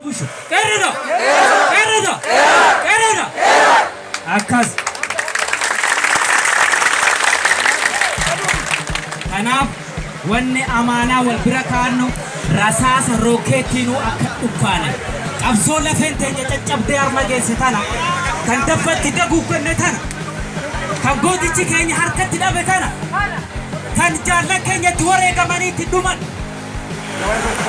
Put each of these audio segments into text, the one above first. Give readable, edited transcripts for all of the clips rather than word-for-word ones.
Qeerroodha! Qeerroodha! Qeerroodha! Akkas. Kanaaf wanni amaanaa wal bira kaannu rasaasa rookeettiinuu akka dhukkaane. Qabsoo lafeen teenya caccabdee harma geesse tana, kan dabbatti daguugganne tana, kan gootichi keenya harkatti dhabe tana, kan jaallan keenya itti wareegamanii itti dhuman.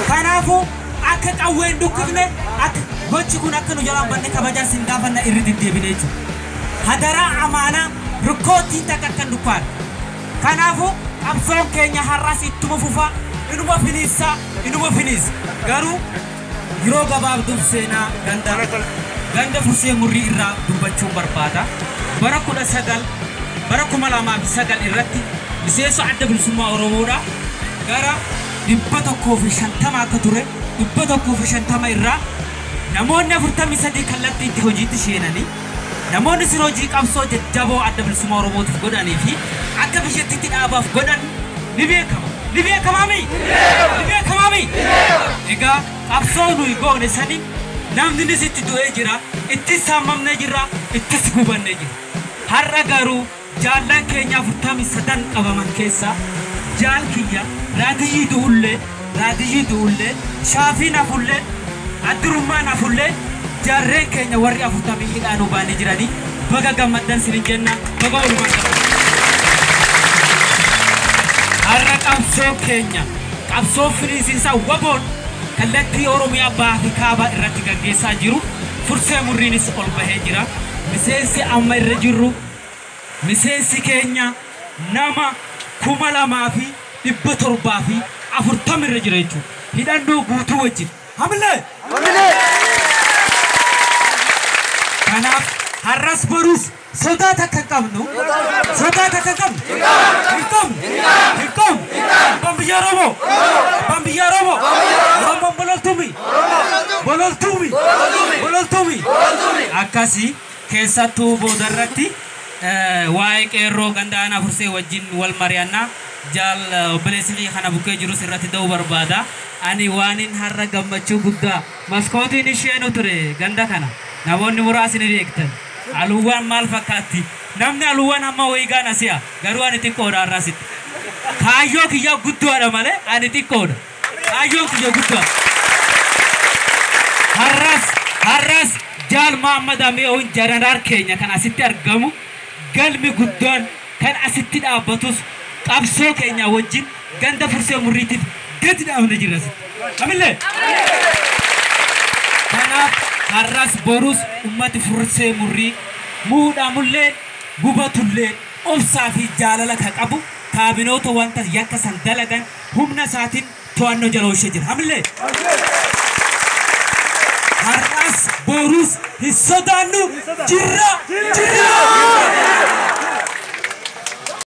Kanaafuu akka qawween dhukkifne, akka gochi kun akka nu jalaan banne kabajaan sin gaafanna irri deddeebine jechuudha. Hadaraa amaanaa rukkoottiin takka akka hin dhukkaane. Kanaafuu qabsoon keenya har'as ittuma fufaa, inuma finiinsaa, inuma finiinsa. Garuu yeroo gabaabduuf seenaa ganda Fursee Murrii irraa dubbachuun barbaada. Bara 19 bara 2009 irratti miseensa Adda Bilisummaa Oromoodha. Gara 150 akka ture, 150 irraa namoonni 43 kallattii itti hojiitti seenanii, namoonni sin hojii qabsoo jajjaboo Adda Bilisummaa Oromootiif godhanii fi akka biyyattiitti dhaabaaf godhan ni beekama. Ni beekamaami? Ni beekamaami? Egaa qabsoo nuyi goone sani namni itti du'ee jira, ittis saamamnee jira, ittis gubannee jira. Har'a garuu jaallan keenya 43 qabaman keessaa jaal kiyya raadiyyii du'ullee, raadiyyii du'ullee, shaafiin hafullee, addirummaan hafullee, jaarreen keenya warri 40 hidhaan baanii jiranii baga gammaddan sinin jenna, baga oolumaan gammaddan. Har'a qabsoo keenya qabsoo firiinsiinsaa waboon kallattii Oromiyaa bahaa fi kaabaa irratti gaggeessaa jiru, Fursee Murriinis ol bahee jira. Miseensi amma irra jirru miseensi keenya nama 2740 irra jira jechuudha. Hidhannoo guutuu wajjin. Hamilee! Kanaaf har'as borus sodaa takka hin qabnu. Sodaa takka hin qabnu. Hin qabnu. Hin qabnu. Abbaan biyya Oromoo. Abbaan biyya Oromoo. Oromoon bololtuumi. Bololtuumi. Bololtuumi. Akkasii keessattuu boodarratti waa'ee qeerroo ganda aanaa Fursee wajjin wal mari'annaa, jaal obboleessi kiyya kana bukkee jirus irratti da'uu barbaada. Ani waanin har'a gammachuu guddaa maskootiin isheenu ture ganda kana namoonni muraasni ni beektan. Aluuwwan maal fakkaatti? Namni aluuwwan hamma wayii gaana si'a, garuu ani xiqqoodha har'asitti. Kaayyoo kiyya guddaadha malee ani xiqqoodha. Kaayyoon kiyya guddaadha. Har'as jaal Mahammad Ami'oon janaraal keenya kan asitti argamu, galmi guddaan kan asitti dhaabbatus qabsoo keenya wajjin ganda Fursee Murriitiif gadi dhaabne jirra asitti. Amillee! Kanaaf har'as borus ummati Fursee Murrii muudhamullee gubatullee obsaa fi jaalala ka qabu kaabinoota wanta yakka san dalagan humna isaatiin to'annoo jala oolchee jira. Amillee! Har'as borus hin sodaannu, jirra, jirra.